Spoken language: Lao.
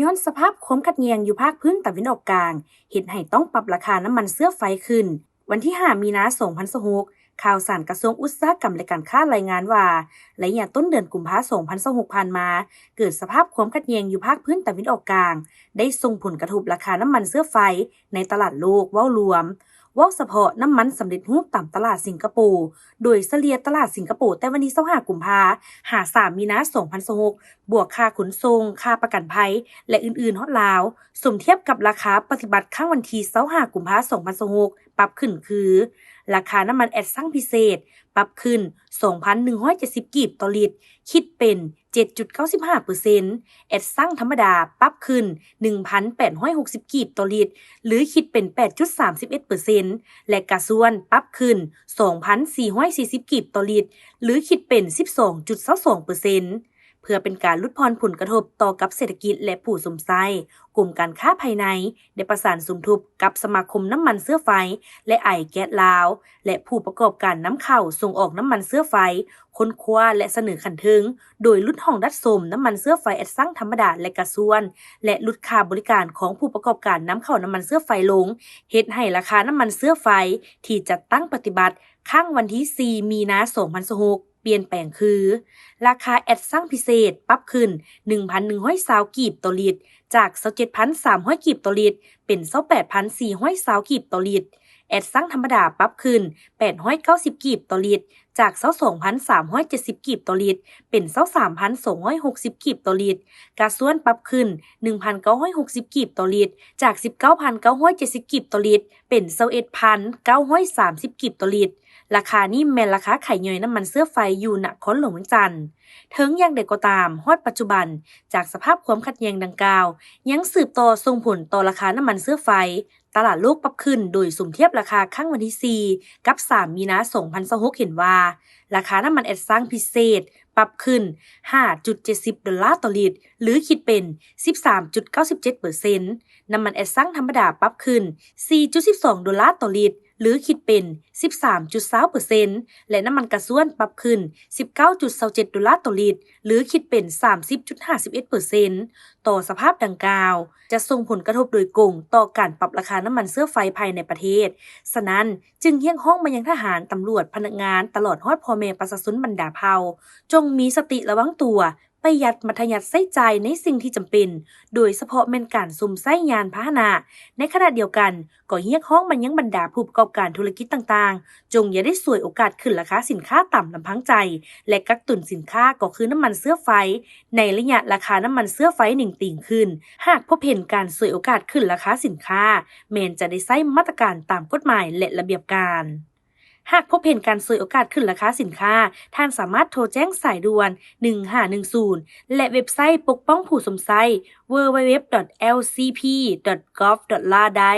ຍ້ອນສະພາບຄວາມຂັດແຍ່ງຢູ່ພາກພື້ນຕາເວັນອອກກາງ ເຮັດໃຫ້ຕ້ອງປັບລາຄານ້ຳມັນເຊື້ອໄຟຂຶ້ນ. ວັນທີຫ້າ ມີນາ ສອງພັນຊາວຫົກ, ຂ່າວສານກະຊວງອຸດສາຫະກຳ ແລະ ການຄ້າລາຍງານວ່າ, ໄລຍະຕົ້ນເດືອນກຸມພາ ສອງພັນຊາວຫົກ ຜ່ານມາ, ເກີດສະພາບຄວາມຂັດແຍ່ງຢູ່ພາກພື້ນຕາເວັນອອກກາງ ໄດ້ສົ່ງຜົນກະທົບລາຄານ້ຳມັນເຊື້ອໄຟໃນຕະຫຼາດໂລກເວົ້າລວມ. ເວົ້າສະເພາະນ້ຳມັນສຳເລັດຮູບຕາມຕະຫຼາດສິງກະໂປ, ໂດຍສະເລ່ຍຕະຫຼາດສິງກະໂປແຕ່ວັນທີຊາວຫ້າ ກຸມພາ ຫາ ສາມ ມີນາ ສອງພັນຊາວຫົກ ບວກຄ່າຂົນສົ່ງ, ຄ່າປະກັນໄພ ແລະ ອື່ນໆ ຮອດລາວ, ສົມທຽບກັບລາຄາປະຕິບັດຄັ້ງວັນທີຊາວຫ້າ ກຸມພາ ສອງພັນຊາວຫົກ ປັບຂຶ້ນຄື ລາຄານ້ຳມັນແອັດຊັງພິເສດ ປັບຂຶ້ນ ສອງພັນໜຶ່ງຮ້ອຍເຈັດສິບ ກີບຕໍ່ລິດ, ຄິດເປັນ ເຈັດຈຸດເກົ້າສິບຫ້າເປີເຊັນ, ແອັດຊັງທຳມະດາປັບຂຶ້ນ ໜຶ່ງພັນແປດຮ້ອຍຫົກສິບ ກີບຕໍ່ລິດ ຫຼື ຄິດເປັນ ແປດຈຸດສາມສິບເອັດເປີເຊັນ ແລະ ກາຊວນປັບຂຶ້ນ ສອງພັນສີ່ຮ້ອຍສີ່ສິບ ກີບຕໍ່ລິດ ຫຼື ຄິດເປັນ ສິບສອງຈຸດຊາວສອງເປີເຊັນ. ເພື່ອເປັນການຫຼຸດຜ່ອນຜົນກະທົບຕໍ່ກັບເສດຖະກິດ ແລະ ຜູ້ຊົມໃຊ້, ກົມການຄ້າພາຍໃນ ໄດ້ປະສານສົມທົບກັບສະມາຄົມນ້ຳມັນເຊື້ອໄຟ ແລະ ໄອແກັສລາວ ແລະ ຜູ້ປະກອບການນຳເຂົ້າສົ່ງອອກນ້ຳມັນເຊື້ອໄຟ, ຄົ້ນຄວ້າ ແລະ ສະເໜີຂັ້ນເທິງ ໂດຍຫຼຸດຫ້ອງດັດສົມນ້ຳມັນເຊື້ອໄຟແອັດຊັງທຳມະດາ ແລະ ກາຊວນ ແລະ ຫຼຸດຄ່າບໍລິການຂອງຜູ້ປະກອບການນຳເຂົ້ານ້ຳມັນເຊື້ອໄຟລົງ, ເຮັດໃຫ້ລາຄານ້ຳມັນເຊື້ອໄຟທີ່ຈັດຕັ້ງປະຕິບັດຄັ້ງວັນທີສີ່ ມີນາ ສອງພັນຊາວຫົກ ປ່ຽນແປງຄື ລາຄາແອັດຊັງພິເສດປັບຂຶ້ນ ໜຶ່ງພັນໜຶ່ງຮ້ອຍຊາວ ກີບຕໍ່ລິດ ຈາກ ຊາວເຈັດພັນສາມຮ້ອຍ ກີບຕໍ່ລິດ ເປັນ ຊາວແປດພັນສີ່ຮ້ອຍຊາວ ກີບຕໍ່ລິດ, ແອັດຊັງທຳມະດາປັບຂຶ້ນ ແປດຮ້ອຍເກົ້າສິບ ກີບຕໍ່ລິດ ຈາກ ຊາວສອງພັນສາມຮ້ອຍເຈັດສິບ ກີບຕໍ່ລິດ ເປັນ ຊາວສາມພັນສອງຮ້ອຍຫົກສິບ ກີບຕໍ່ລິດ, ກາຊວນປັບຂຶ້ນ ໜຶ່ງພັນເກົ້າຮ້ອຍຫົກສິບ ກີບຕໍ່ລິດ ຈາກ ສິບເກົ້າພັນເກົ້າຮ້ອຍເຈັດສິບ ກີບຕໍ່ລິດ ເປັນ ຊາວເອັດພັນເກົ້າຮ້ອຍສາມສິບ ກີບຕໍ່ລິດ. ລາຄານີ້ແມ່ນລາຄາຂາຍຍ່ອຍນ້ຳມັນເຊື້ອໄຟຢູ່ນະຄອນຫຼວງວຽງຈັນ. ເຖິງຢ່າງໃດກໍຕາມ, ຮອດປັດຈຸບັນ, ຈາກສະພາບຄວາມຂັດແຍ່ງດັ່ງກ່າວ ຍັງສືບຕໍ່ສົ່ງຜົນຕໍ່ລາຄານ້ຳມັນເຊື້ອໄຟ. ຕະຫຼາດໂລກປັບຂຶ້ນໂດຍສົມທຽບລາຄາຄັ້ງວັນທີສີ່ ກັບ ສາມ ມີນາ ສອງພັນຊາວຫົກ ເຫັນວ່າ ລາຄານ້ຳມັນແອັດຊັງພິເສດປັບຂຶ້ນ ຫ້າຈຸດເຈັດສິບ ໂດລາຕໍ່ລິດ ຫຼື ຄິດເປັນ ສິບສາມຈຸດເກົ້າສິບເຈັດເປີເຊັນ, ນ້ຳມັນແອັດຊັງທຳມະດາປັບຂຶ້ນ ສີ່ຈຸດສິບສອງ ໂດລາຕໍ່ລິດ ຫຼື ຄິດເປັນ ສິບສາມຈຸດຊາວເປີເຊັນ ແລະ ນ້ຳມັນກາຊວນປັບຂຶ້ນ ສິບເກົ້າຈຸດຊາວເຈັດ ໂດລາຕໍ່ລິດ ຫຼື ຄິດເປັນ ສາມສິບຈຸດຫ້າສິບເອັດເປີເຊັນ. ຕໍ່ສະພາບດັ່ງກ່າວ ຈະສົ່ງຜົນກະທົບໂດຍກົງຕໍ່ການປັບລາຄານ້ຳມັນເຊື້ອໄຟພາຍໃນປະເທດ. ສະນັ້ນ, ຈຶ່ງຮຽກຮ້ອງມາຍັງທະຫານ, ຕຳຫຼວດ, ພະນັກງານ, ຕະຫຼອດຮອດພໍ່ແມ່ປະຊາຊົນບັນດາເຜົ່າ, ຈົ່ງມີສະຕິລະວັງຕົວ, ປະຢັດມັດທະຍັດໃຊ້ຈ່າຍໃນສິ່ງທີ່ຈຳເປັນ, ໂດຍສະເພາະແມ່ນການຊຸມໃຊ້ຍານພາຫະນະ. ໃນຂະນະດຽວກັນ, ກໍຮຽກຮ້ອງມາຍັງບັນດາຜູ້ປະກອບການທຸລະກິດຕ່າງໆ, ຈົ່ງຢ່າໄດ້ສວຍໂອກາດຂຶ້ນລາຄາສິນຄ້າຕາມລຳພັງໃຈ ແລະ ກັກຕຸນສິນຄ້າກໍຄືນ້ຳມັນເຊື້ອໄຟ ໃນໄລຍະລາຄານ້ຳມັນເຊື້ອໄຟເໜັງຕີງຂຶ້ນ. ຫາກພົບເຫັນການສວຍໂອກາດຂຶ້ນລາຄາສິນຄ້າ, ແມ່ນຈະໄດ້ໃຊ້ມາດຕະການຕາມກົດໝາຍ ແລະ ລະບຽບການ. ຫາກພົບເຫັນການສວຍໂອກາດຂຶ້ນລາຄາສິນຄ້າ, ທ່ານສາມາດໂທແຈ້ງສາຍດ່ວນ ໜຶ່ງຫ້າໜຶ່ງສູນ ແລະ ເວັບໄຊປົກປ້ອງຜູ້ຊົມໃຊ້ www.lcp.gov.la ໄດ້.